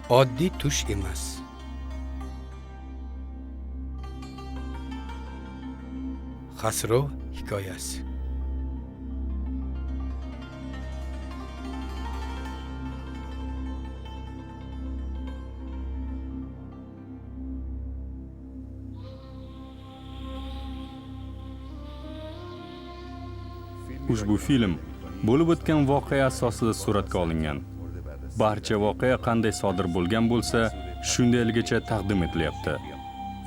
Oddiy tush emas. Xasrov hikoyasi. Ushbu film bo'lib o'tgan voqea asosida suratga olingan. Barcha voqea qanday sodir bo'lgan bo'lsa, shundayligicha taqdim etilyapti.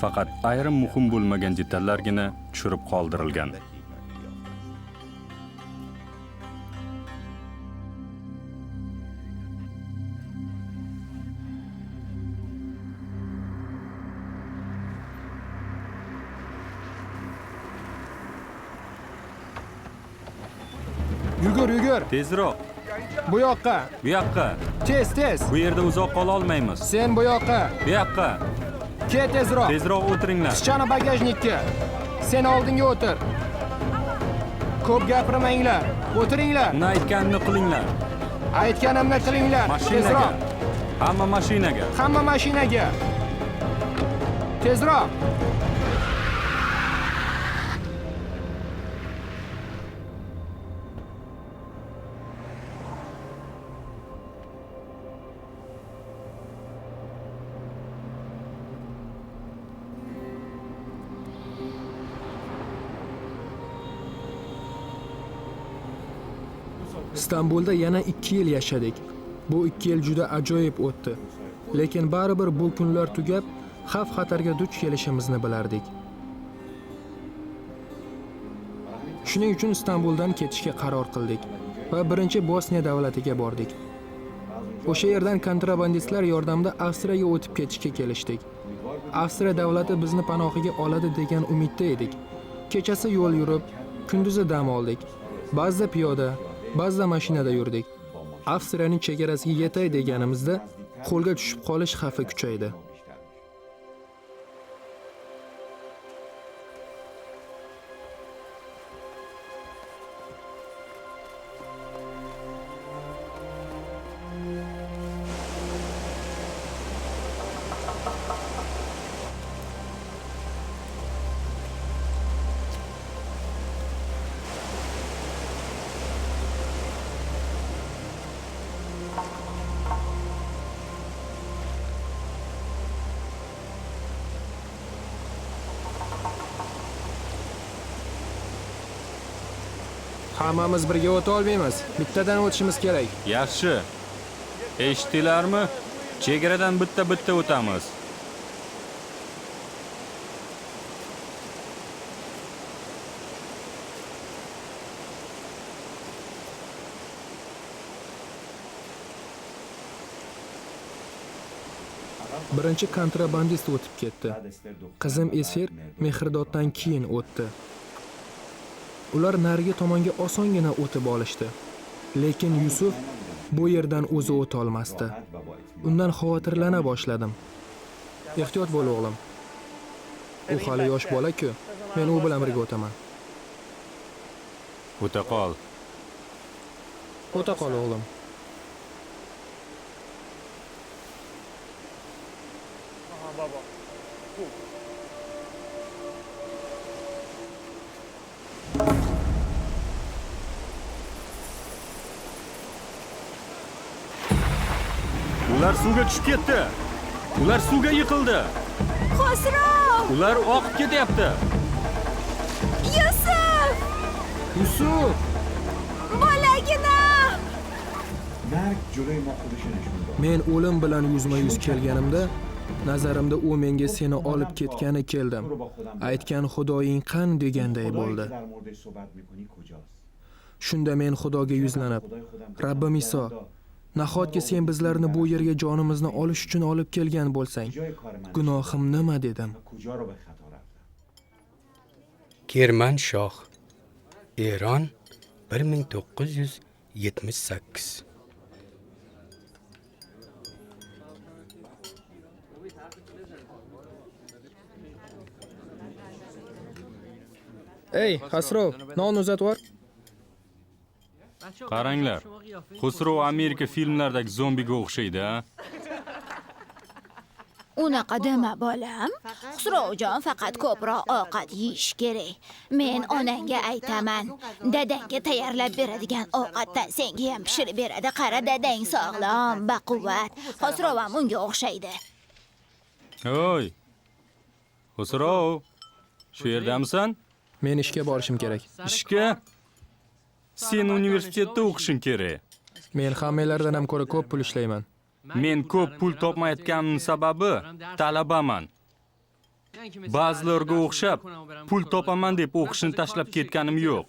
Faqat ayrim muhim bo'lmagan detallargina tushirib qoldirilgan. Yugur, yugur. Tezroq. Bu yoqqa. Bu yoqqa. Tez, tez. Bu yerda uzoq qola olmaymiz. Sen bu yoqqa. Bu yoqqa. Ket tezroq. Tezroq o'tiringlar. Qizchani bagajnikka. Sen oldinga o'tir. Ko'p gapirmanglar. O'tiringlar. Uni aytganimni qilinglar. Aytganimni qilinglar. Mashinaga. Tezroq. Hamma mashinaga. Hamma mashinaga. Tezroq. Istanbulda yana 2 yil yashadik. Bu 2 yil juda ajoyib o'tdi. Lekin baribir bu kunlar tugab, xavf-xatarga duch kelishimizni bilardik. Shuning uchun Istanbuldan ketishga qaror qildik va birinchi Bosniya davlatiga bordik. O'sha yerdan kontrabandistlar yordamida Avstriyaga o'tib ketishga kelishdik. Avstriya davlati bizni panohiga oladi degan umidda edik. Kechasi yo'l yurib, kunduzi dam oldik. Ba'zida piyoda, ba'zida mashinada yurdik. Avstriyaning chegarasiga yetay deganimizda qo'lga tushib qolish xavfi kuchaydi. Hammamiz birga o'ta olmaymiz. Bittadan o'tishimiz kerak. Yaxshi. Eshitdinglarmi? Chegaradan bitta-bitta o'tamiz. Birinchi kontrabandist o'tib ketdi. Qizim Esfir Mehrdoddan keyin o'tdi. Ular narigi tomonga osongina o'tib olishdi. Lekin Yusuf bu yerdan o'zi o'ta olmasdi. Undan xavotirlana boshladim. Ehtiyot bo'l o'g'lim. U hali yosh bola-ku. Men u bilan birga o'taman. O'ta qol. O'ta qol o'g'lim. Ular suvga tushib ketdi. Ular suvga yiqildi. Xosrov! Ular oqib ketyapti. Yusuf! Yusuf! Bolagina! Men o'lim bilan yuzma-yuz kelganimda, nazarimda u menga seni olib ketgani keldim. Aytgan Xudoying qani deganday bo'ldi. Shunda men Xudoga yuzlanib, Rabbim Iso, nahotki sen bizlarni bu yerga jonimizni olish uchun olib kelgan bo'lsang, gunohim nima dedim. Kermanshoh, Eron, 1978. Ey, Xasrov, non uzatib yubor. Qaranglar, Xusrov Amerika filmlaridagi zombiga o'xshaydi, a? Unaqa dema bolam. Xusrovjon faqat ko'proq ovqat yeyish kerak. Men onangga aytaman. Dadangga tayyorlab beradigan ovqatdan senga ham pishirib beradi. Qara, dadang sog'lom, baquvvat. Xusrov ham unga o'xshaydi. Oy. Xusrov, shu yerdamisan? Men ishga borishim kerak. Ishga? Sen universitetda o'qishing kerak. Men hammalardan ham ko'ra ko'p pul ishlayman. Men ko'p pul topmayotganim sababi talabaman. Ba'zilarga o'xshab pul topaman deb o'qishni tashlab ketganim yo'q.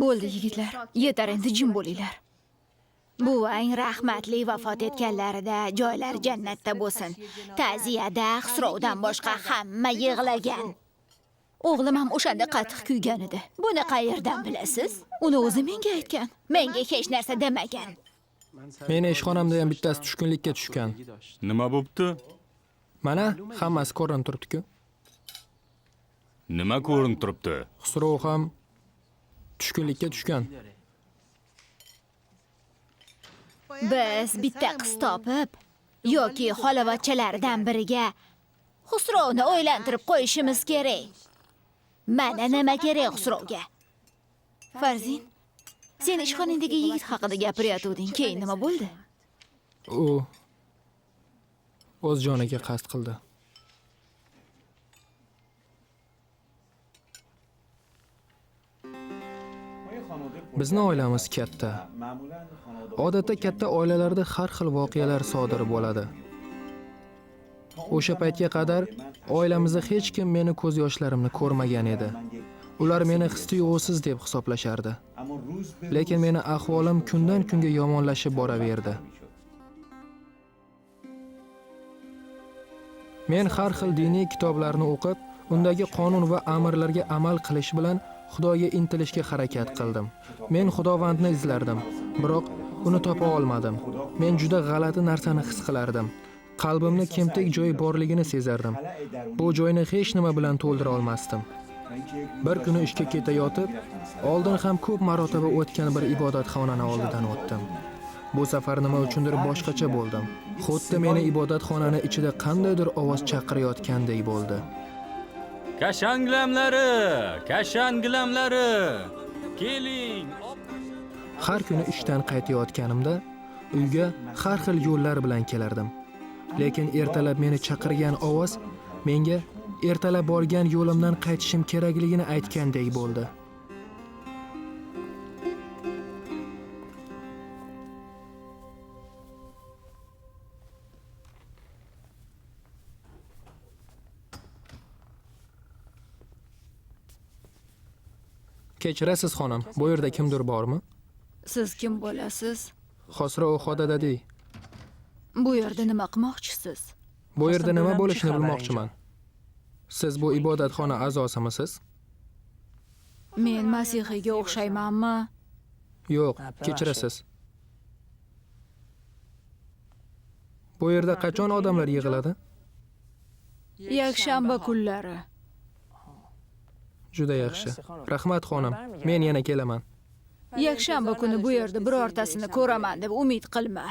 Bo'ldi yigitlar, yetar endi, jim bo'linglar. Buvang rahmatli vafot etganlarida joylar jannatda bo'lsin. Ta'ziyada Xusrovdan boshqa hamma yig'lagan. O'g'lim ham o'shanda qattiq kuygan edi. Buni qayerdan bilasiz? Uni o'zi menga aytgan. Menga hech narsa demagan. Meni ishxonamda ham bittasi tushkunlikka tushgan. Nima bo'pti? Mana, hammasi ko'rinib turibdi-ku. Nima ko'rinib turibdi? Xusrov ham tushkunlikka tushgan. Biz bitta qiz topib yoki xolavachchalardan biriga Xusrovni o'ylantirib qo'yishimiz kerak. Mana nima kerak Xusrovga. Farzin, sen ishxonangdagi yigit haqida gapirayotganding, keyin nima bo'ldi? U o'z joniga qasd qildi. Bizni oilamiz katta. Odatda katta oilalarda har xil voqealar sodir bo'ladi. O'sha paytga qadar oilamizda hech kim meni ko'z yoshlarimni ko'rmagan edi. Ular meni his-tuyg'usiz deb hisoblashardi. Lekin meni ahvolim kundan kunga yomonlashib boraverdi. Men har xil diniy kitoblarni o'qib, undagi qonun va amrlarga amal qilish bilan Xudoga intilishga harakat qildim. Men Xudovandni izlardim, biroq uni topa olmadim. Men juda g'alati narsani his qilardim. Qalbimni kemtik joy borligini sezardim. Bu joyni hech nima bilan to'ldira olmasdim. Bir kuni ishga ketayotib, oldin ham ko'p marotaba o'tgan bir ibodatxonani oldidan o'tdim. Bu safar nima uchundir boshqacha bo'ldim. Xuddi meni ibodatxonani ichida qandaydir ovoz chaqirayotgandek bo'ldi. Kashan gilamlari, kashan gilamlari. Keling. Har kuni ishdan qaytayotganimda uyga har xil yo'llar bilan kelardim. Lekin ertalab meni chaqirgan ovoz menga ertalab borgan yo'limdan qaytishim kerakligini aytgandek bo'ldi. Kechirasiz xonim, bu yerda kimdir bormi? Siz kim bo'lasiz? Xosrov Xodadadiy. Bu yerda nima qilmoqchisiz? Bu yerda nima bo'lishini bilmoqchiman. Siz bu ibodatxona a'zosimisiz? Men masihiyga o'xshaymanmi? Yo'q, kechirasiz. Bu yerda qachon odamlar yig'iladi? Yakshanba kunlari. Juda yaxshi. Rahmat xonim, men yana kelaman. Yakshanba kuni bu yerda birortasini ko'raman deb umid qilma.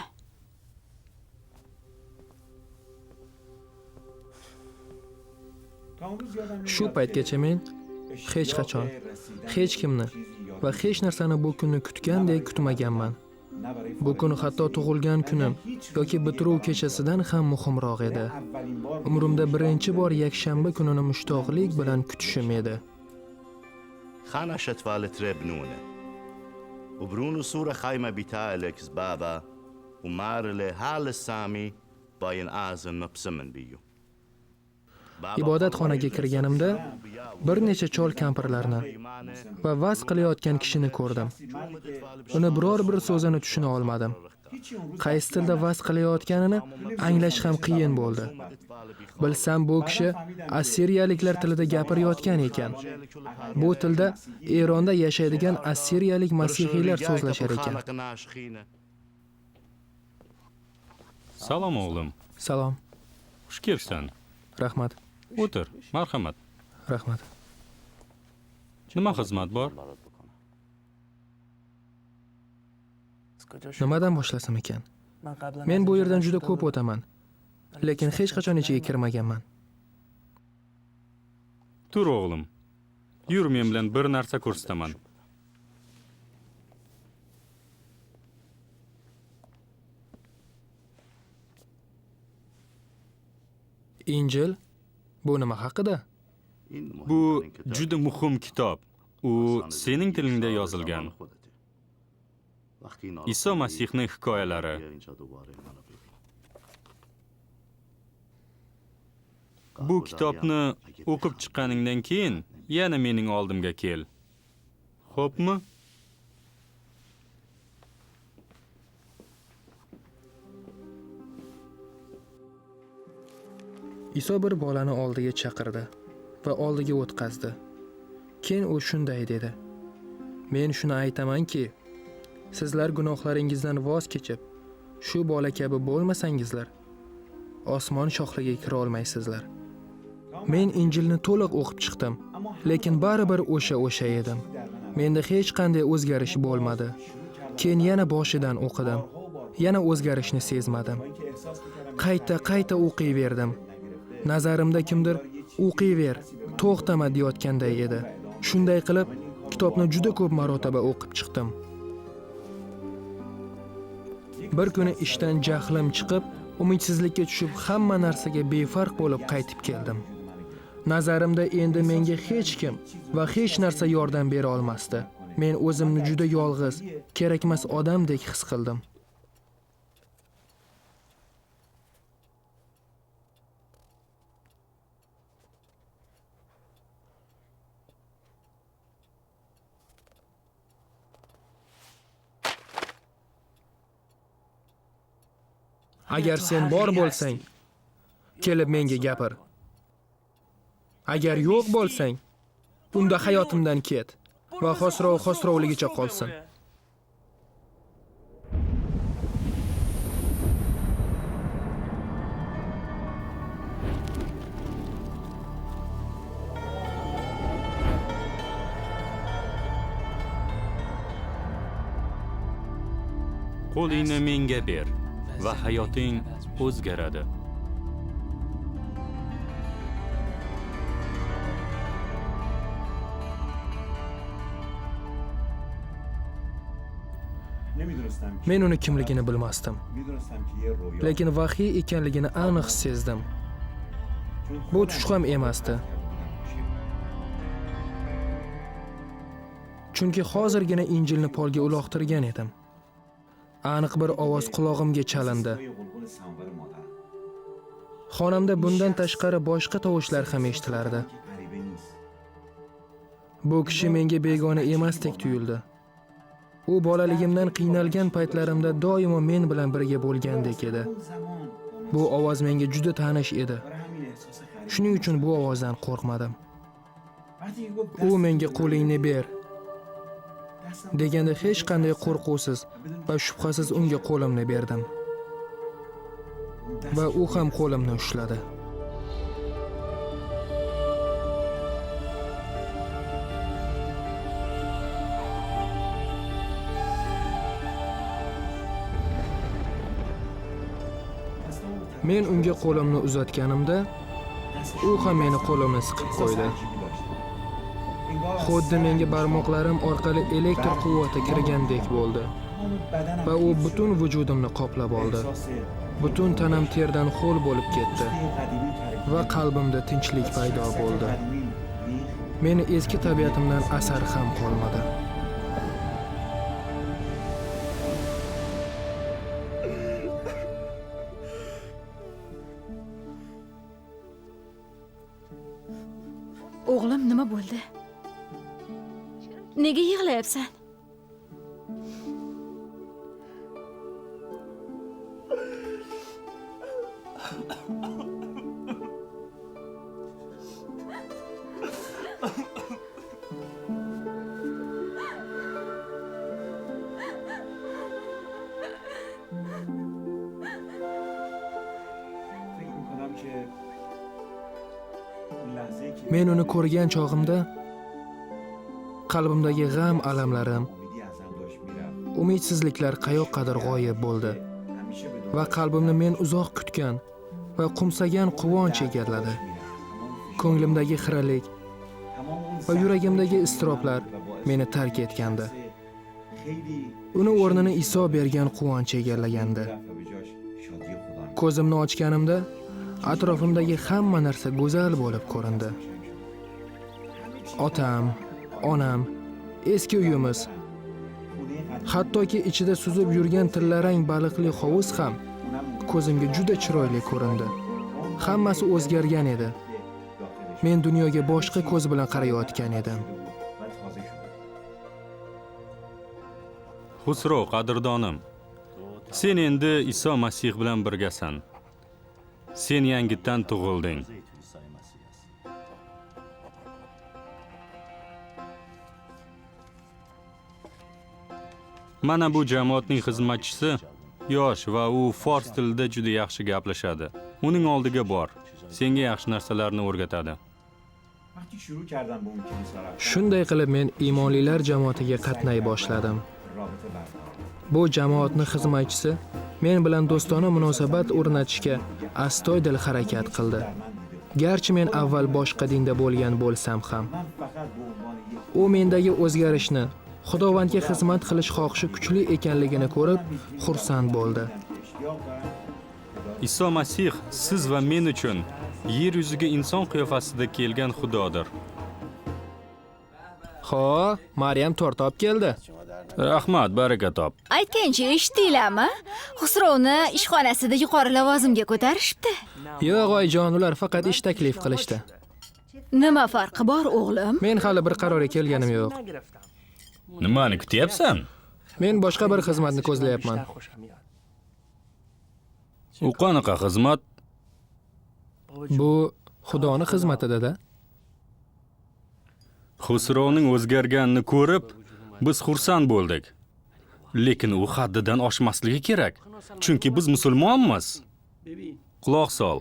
Shu paytgacha men hech qachon hech kimni va hech narsani bu kunni kutgandek kutmaganman. Bu kun hatto tug'ilgan kunim yoki bitiruv kechasidan ham muhimroq edi. Umrimda birinchi bor yakshanba kunini mushtoqlik bilan kutishim edi. خانشت والتربنونه وبرونو صورة خايمة بتالك زبابة ومارلي هال السامي باين آزم مبسمن بيو. Ibodatxonaga kirganimda bir necha chol kampirlarni va vaz qilayotgan kishini ko'rdim. Uni biror bir so'zini tushuna olmadim. Qaysi tilda vaz qilayotganini anglash ham qiyin bo'ldi. Bilsam, bu kishi assiriyaliklar tilida gapirayotgan ekan. Bu tilda Eronda yashaydigan assiriyalik masihiylar so'zlashar ekan. Salom o'g'lim. Salom. Xush kelibsan. Rahmat. O'tir, marhamat. Rahmat. Nima xizmat bor? Nimadan boshlasam ekan? Men bu yerdan juda ko'p o'taman. Lekin hech qachon ichiga kirmaganman. Tur o'g'lim. Yur, men bilan bir narsa ko'rsataman. Injil bu nima haqida? Bu juda muhim kitob. U sening tilingda yozilgan. Iso Masihning hikoyalari. Bu kitobni o'qib chiqqaningdan keyin yana mening oldimga kel. Xo'pmi? Iso bir bolani oldiga chaqirdi va oldiga o'tqazdi. Keyin u shunday dedi: Men shuni aytamanki, sizlar gunohlaringizdan voz kechib, shu bola kabi bo'lmasangizlar, osmon shohligiga kira olmaysizlar. Men Injilni to'liq o'qib chiqdim, lekin baribir o'sha edim. Menda hech qanday o'zgarish bo'lmadi. Keyin yana boshidan o'qidim. Yana o'zgarishni sezmadim. Qayta-qayta o'qiyverdim. Nazarimda kimdir o'qiyver, to'xtama deyotganday edi. Shunday qilib, kitobni juda ko'p marotaba o'qib chiqdim. Bir kuni ishdan jahlim chiqib, umidsizlikka tushib, hamma narsaga befarq bo'lib qaytib keldim. Nazarimda endi menga hech kim va hech narsa yordam bera olmasdi. Men o'zimni juda yolg'iz, kerakmas odamdek his qildim. Agar sen bor bo'lsang, kelib menga gapir. Agar yo'q bo'lsang, unda hayotimdan ket va Xosrov Xosrovligicha qolsin. Qo'lingni menga ber va hayoting o'zgaradi. Men uni kimligini bilmasdim. Lekin vahiy ekanligini aniq sezdim. Bu tush ham emasdi. Chunki hozirgina Injilni polga uloqtirgan edim. Aniq bir ovoz qulog'imga chalindi. Xonamda bundan tashqari boshqa tovushlar ham eshitilardi. Bu kishi menga begona emasdek tuyuldi. U bolaligimdan qiynalgan paytlarimda doimo men bilan birga bo'lgandek edi. Bu ovoz menga juda tanish edi. Shuning uchun bu ovozdan qo'rqmadim. U menga qo'lingni ber deganda hech qanday qo'rquvsiz va shubhasiz unga qo'limni berdim. Va u ham qo'limni ushladi. Men unga qo'limni uzatganimda, u ham meni qo'limni siqib qo'ydi. Xuddi menga barmoqlarim orqali elektr quvvati kirgandek bo'ldi va u butun vujudimni qoplab oldi. Butun tanam terdan ho'l bo'lib ketdi va qalbimda tinchlik paydo bo'ldi. Meni eski tabiatimdan asar ham qolmadi. O'g'lim, nima bo'ldi? Nega yig'layapsan? Men uni ko'rgan chog'imda qalbimdagi g'am alamlarim, umidsizliklar qayoqqadir g'oyib bo'ldi va qalbimni men uzoq kutgan va qumsagan quvonch egalladi. Ko'nglimdagi xiralik va yuragimdagi iztiroblar meni tark etgandi. Uni o'rnini Iso bergan quvonch egallagandi. Ko'zimni ochganimda atrofimdagi hamma narsa go'zal bo'lib ko'rindi. Otam, onam, eski uyimiz, hattoki ichida suzib yurgan tillarang baliqli hovuz ham ko'zimga juda chiroyli ko'rindi. Hammasi o'zgargan edi. Men dunyoga boshqa ko'z bilan qarayotgan edim. Xusro, qadrdonim, sen endi Iso Masih bilan birgasan. Sen yangitdan tug'ilding. Mana bu jamoatning xizmatchisi yosh va u fors tilida juda yaxshi gaplashadi. Uning oldiga bor. Senga yaxshi narsalarni o'rgatadi. Shunday qilib men iymonlilar jamoatiga qatnay boshladim. Bu jamoatning xizmatchisi men bilan do'stona munosabat o'rnatishga astoydil harakat qildi. Garchi men avval boshqa dinda bo'lgan bo'lsam ham. U mendagi o'zgarishni, Xudovandga xizmat qilish xohishi kuchli ekanligini ko'rib, xursand bo'ldi. Iso Masih siz va men uchun yer yuziga inson qiyofasida kelgan Xudodir. Ho, Maryam tort olib keldi. Rahmat, baraka top. Aytgancha eshitdinglarmi? Xusrovni ishxonasida yuqori lavozimga ko'tarishibdi. Yo'q, oyijon, ular faqat ish taklif qilishdi. Nima farqi bor, o'g'lim? Men hali bir qarorga kelganim yo'q. Nimani kutyapsan? Men boshqa bir xizmatni ko'zlayapman. U qanaqa xizmat? Bu Xudoning xizmati, dada. Xusrovning o'zgarganini ko'rib, biz xursand bo'ldik. Lekin u haddidan oshmasligi kerak, chunki biz musulmonmiz. Quloq sol.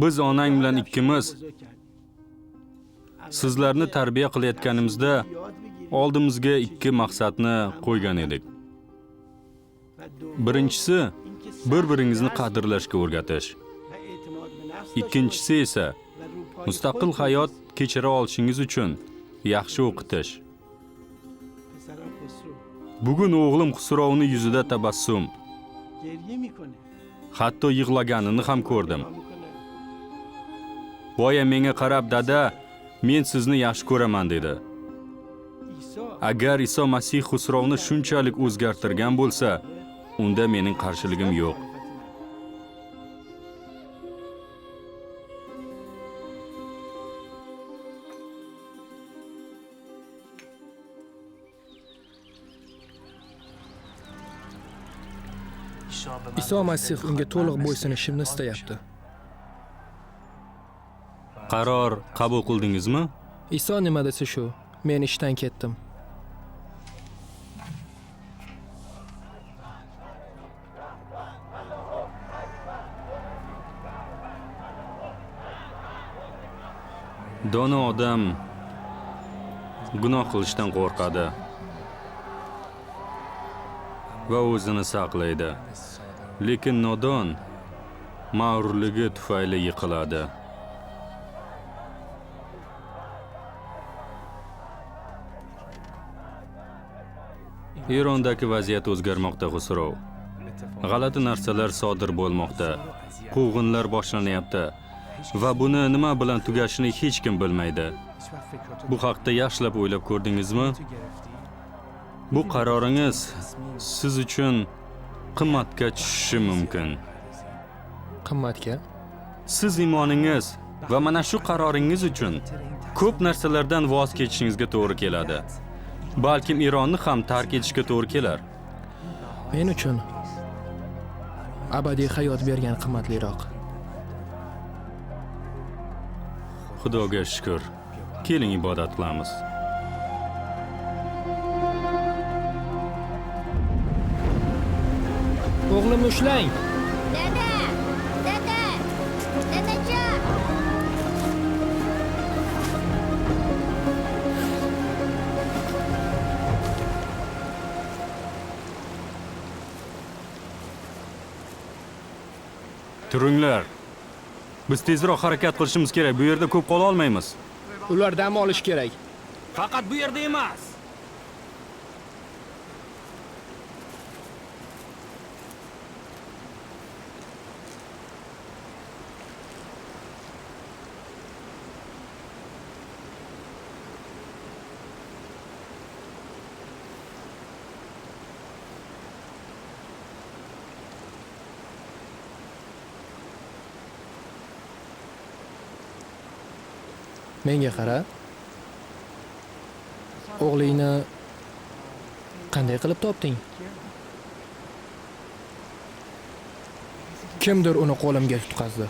Biz onang bilan ikkimiz sizlarni tarbiya qilayotganimizda oldimizga ikki maqsadni qo'ygan edik. Birinchisi, bir-biringizni qadrlashga o'rgatish. Ikkinchisi esa mustaqil hayot kechira olishingiz uchun yaxshi o'qitish. Bugun o'g'lim Xusrovning yuzida tabassum, hatto yig'laganini ham ko'rdim. Boya menga qarab, dada, men sizni yaxshi ko'raman dedi. Agar Iso Masih Xusrovni shunchalik o'zgartirgan bo'lsa, unda mening qarshiligim yo'q. Iso Masih unga to'liq bo'ysunishimni istayapti. Qaror qabul qildingizmi? Iso nima desa shu. Men ishdan ketdim. Dono odam gunoh qilishdan qo'rqadi va o'zini saqlaydi. Lekin nodon mag'rurligi tufayli yiqiladi. Erondagi vaziyat o'zgarmoqda, Xusrov. G'alati narsalar sodir bo'lmoqda. Quvg'inlar boshlanyapti va buni nima bilan tugashini hech kim bilmaydi. Bu haqda yaxshilab o'ylab ko'rdingizmi? Bu qaroringiz siz uchun qimmatga tushishi mumkin. Qimmatga? Siz iymoningiz va mana shu qaroringiz uchun ko'p narsalardan voz kechishingizga to'g'ri keladi. Balkim Eronni ham tark etishga to'g'ri kelar. Men uchun abadiy hayot bergan qimmatliroq. Xudoga shukr. Keling ibodat qilamiz. O'g'limni ushlang. Dada! Dada! Dadajon! Turinglar. Biz tezroq harakat qilishimiz kerak. Bu yerda ko'p qola olmaymiz. Ular dam olish kerak. Faqat bu yerda emas. Menga qara. O'g'lingni qanday qilib topding? Kimdir uni qo'limga tutqazdi.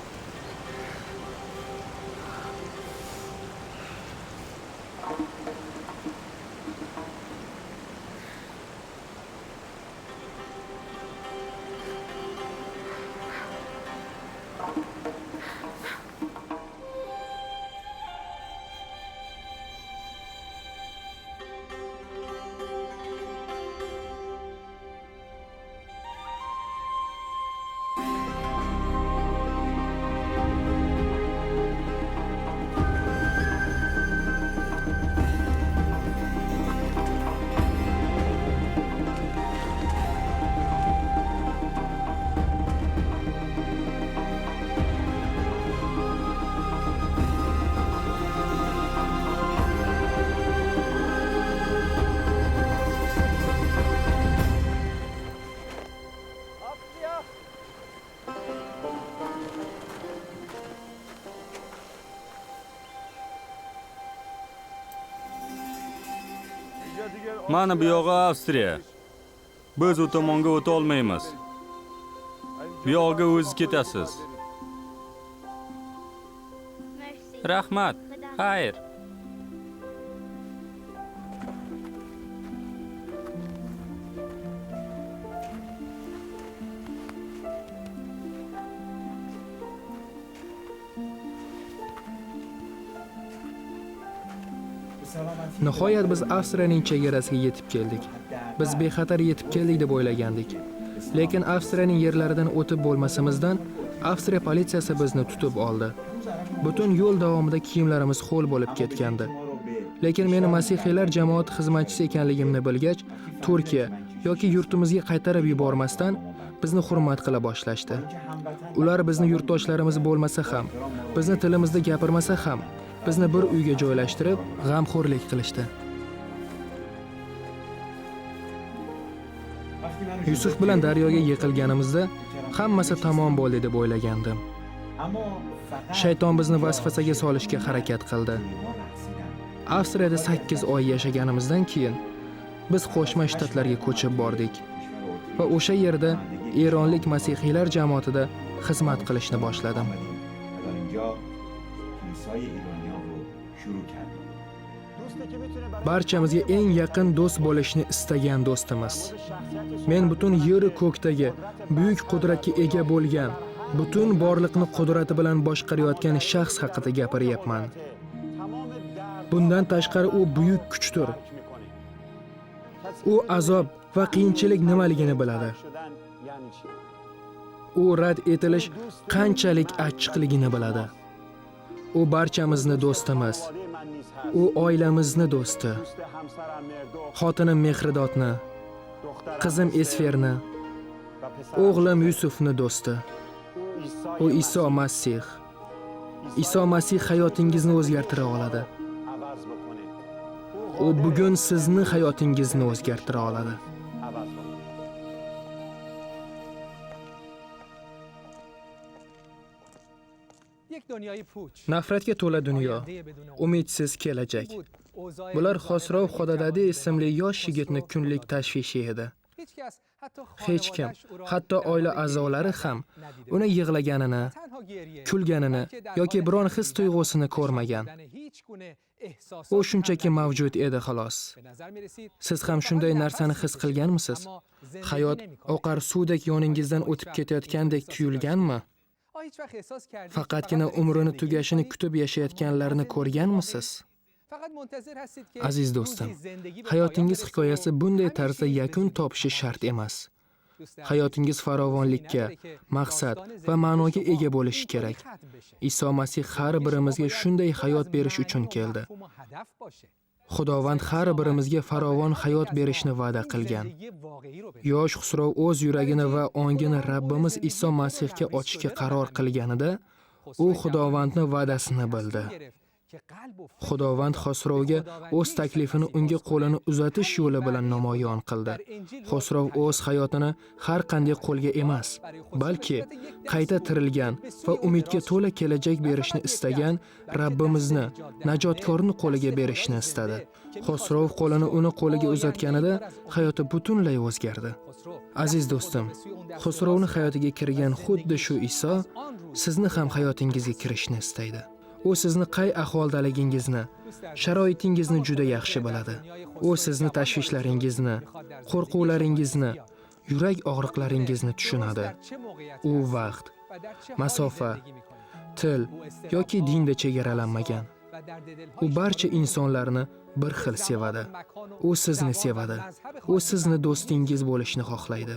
Mana bu yog'i Avstriya. Biz u tomonga o'ta olmaymiz. Bu yog'iga o'zingiz ketasiz. Rahmat. Xayr. Nihoyat biz Avstriyaning chegarasiga yetib keldik. Biz bexatar yetib keldik deb o'ylagandik. Lekin Avstriyaning yerlaridan o'tib bo'lmasimizdan Avstriya politsiyasi bizni tutib oldi. Butun yo'l davomida kiyimlarimiz ho'l bo'lib ketgandi. Lekin meni masihiylar jamoati xizmatchisi ekanligimni bilgach, Turkiya yoki yurtimizga qaytarib yubormasdan bizni hurmat qila boshlashdi. Ular bizni yurtdoshlarimiz bo'lmasa ham, bizni tilimizda gapirmasa ham, bizni bir uyga joylashtirib, g'amxo'rlik qilishdi. Yusuf bilan daryoga yiqilganimizda hammasi tamom bo'ldi deb o'ylagandim. Shayton bizni vasvasaga solishga harakat qildi. Avstriyada 8 oy yashaganimizdan keyin biz Qo'shma Shtatlarga ko'chib bordik va o'sha yerda eronlik masihiylar jamoatida xizmat qilishni boshladim. Barchamizga eng yaqin do'st bo'lishni istagan do'stimiz. Men butun yeru ko'kdagi buyuk qudratga ega bo'lgan, butun borliqni qudrati bilan boshqarayotgan shaxs haqida gapiryapman. Bundan tashqari u buyuk kuchdir. U azob va qiyinchilik nimaligini biladi. U rad etilish qanchalik achchiqligini biladi. U barchamizni do'stimiz. U oilamizni do'sti. Xotinim Mehridotni, qizim Esferni, o'g'lim Yusufni do'sti. U Iso Masih. Iso Masih hayotingizni o'zgartira oladi. U bugun sizni hayotingizni o'zgartira oladi. Nafratga to'la dunyo, umidsiz kelajak. Bular Xosrov Xodadadi ismli yosh yigitni kunlik tashvishi edi. Hech kim, hatto oila a'zolari ham uni yig'laganini, kulganini yoki biron his tuyg'usini ko'rmagan. U shunchaki mavjud edi xolos. Siz ham shunday narsani his qilganmisiz? Hayot oqar suvdek yoningizdan o'tib ketayotgandek tuyulganmi? Faqatgina umrini tugashini kutib yashayotganlarni ko'rganmisiz? Aziz do'stim, hayotingiz hikoyasi bunday tarzda yakun topishi shart emas. Hayotingiz farovonlikka, maqsad va ma'noga ega bo'lishi kerak. Iso Masih har birimizga shunday hayot berish uchun keldi. Xudovand har birimizga farovon hayot berishni va'da qilgan. Yosh Xusrov o'z yuragini va ongini Rabbimiz Iso Masihga ochishga qaror qilganida, u Xudovandni va'dasini bildi. Xudovand Xosrovga o'z taklifini unga qo'lini uzatish yo'li bilan namoyon qildi. Xosrov o'z hayotini har qanday qo'lga emas, balki qayta tirilgan va umidga to'la kelajak berishni istagan Rabbimizni, najotkorni qo'liga berishni istadi. Xosrov qo'lini uni qo'liga uzatganida hayoti butunlay o'zgardi. Aziz do'stim, Xosrovning hayotiga kirgan xuddi shu Iso sizni ham hayotingizga kirishni istaydi. U sizni qay ahvoldaligingizni, sharoitingizni juda yaxshi biladi. U sizni tashvishlaringizni, qo'rquvlaringizni, yurak og'riqlaringizni tushunadi. U vaqt, masofa, til yoki dinda chegaralanmagan. U barcha insonlarni bir xil sevadi. U sizni sevadi. U sizni do'stingiz bo'lishni xohlaydi.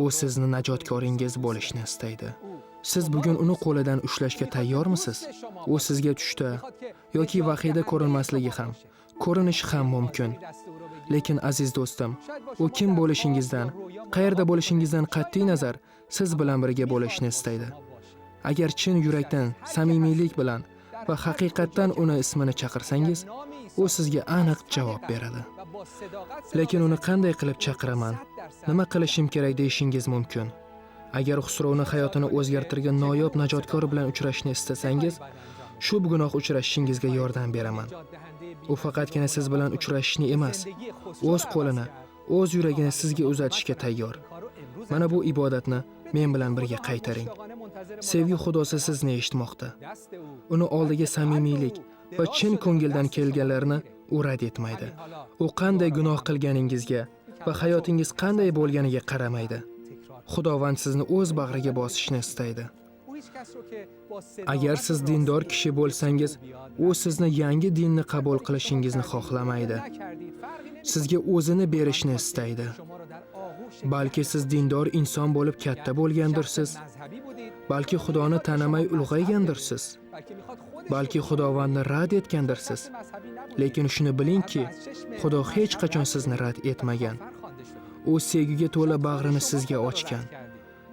U sizni najotkoringiz bo'lishni istaydi. Siz bugun uni qo'lidan ushlashga tayyormisiz? U sizga tushda yoki vahiyda ko'rinmasligi ham, ko'rinishi ham mumkin. Lekin aziz do'stim, u kim bo'lishingizdan, qayerda bo'lishingizdan qat'iy nazar siz bilan birga bo'lishni istaydi. Agar chin yurakdan, samimiylik bilan va haqiqatdan uni ismini chaqirsangiz, u sizga aniq javob beradi. Lekin uni qanday qilib chaqiraman, nima qilishim kerak deyishingiz mumkin. Agar Xusrovning hayotini o'zgartirgan noyob najotkor bilan uchrashishni istasangiz, shu bugunoq uchrashishingizga yordam beraman. U faqatgina siz bilan uchrashishni emas, o'z qo'lini, o'z yuragini sizga uzatishga tayyor. Mana bu ibodatni men bilan birga qaytaring. Sevgi Xudosi sizni eshitmoqda. Uni oldiga samimiylik va chin ko'ngildan kelganlarni u rad etmaydi. U qanday gunoh qilganingizga va hayotingiz qanday bo'lganiga qaramaydi. Xudovand sizni o'z bag'riga bosishni istaydi. Agar siz dindor kishi bo'lsangiz, u sizni yangi dinni qabul qilishingizni xohlamaydi. Sizga o'zini berishni istaydi. Balki siz dindor inson bo'lib katta bo'lgandirsiz. Balki Xudoni tanimay ulg'aygandirsiz. Balki Xudovandni rad etgandirsiz. Lekin shuni bilingki, Xudo hech qachon sizni rad etmagan. U sevgiga to'la bag'rini sizga ochgan.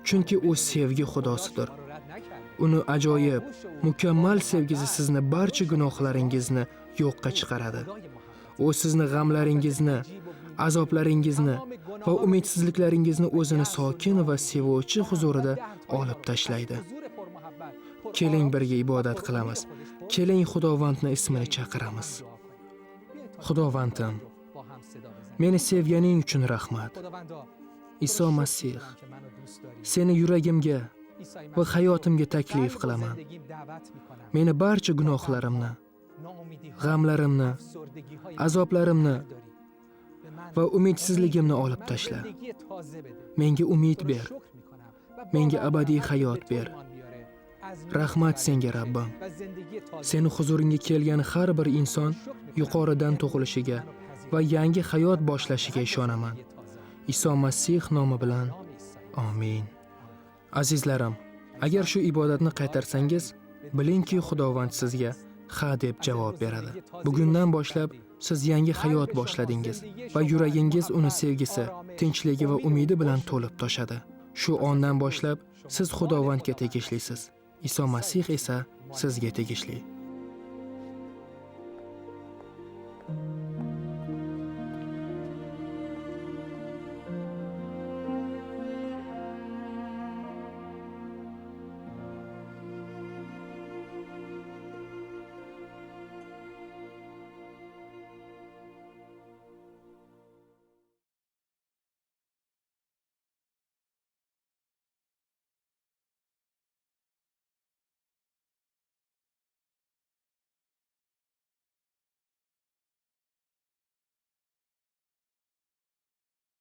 Chunki u sevgi Xudosidir. Uni ajoyib, mukammal sevgisi sizni barcha gunohlaringizni yo'qqa chiqaradi. U sizni g'amlaringizni, azoblaringizni va umidsizliklaringizni o'zini sokin va sevuvchi huzurida olib tashlaydi. Keling birga ibodat qilamiz. Keling Xudovandni ismini chaqiramiz. Xudovandim, meni sevganing uchun rahmat. Iso Masih, seni yuragimga va hayotimga taklif qilaman. Meni barcha gunohlarimni, g'amlarimni, azoblarimni va umidsizligimni olib tashla. Menga umid ber. Menga abadiy hayot ber. Rahmat senga Rabbim. Seni huzuringga kelgan har bir inson yuqoridan tug'ilishiga va yangi hayot boshlashiga ishonaman. Iso Masih nomi bilan. Amin. Azizlarim, agar shu ibodatni qaytarsangiz, bilingki Xudovand sizga ha deb javob beradi. Bugundan boshlab siz yangi hayot boshladingiz va yuragingiz uni sevgisi, tinchligi va umidi bilan to'lib toshadi. Shu ondan boshlab siz Xudovandga tegishlisiz. Iso Masih esa sizga tegishli.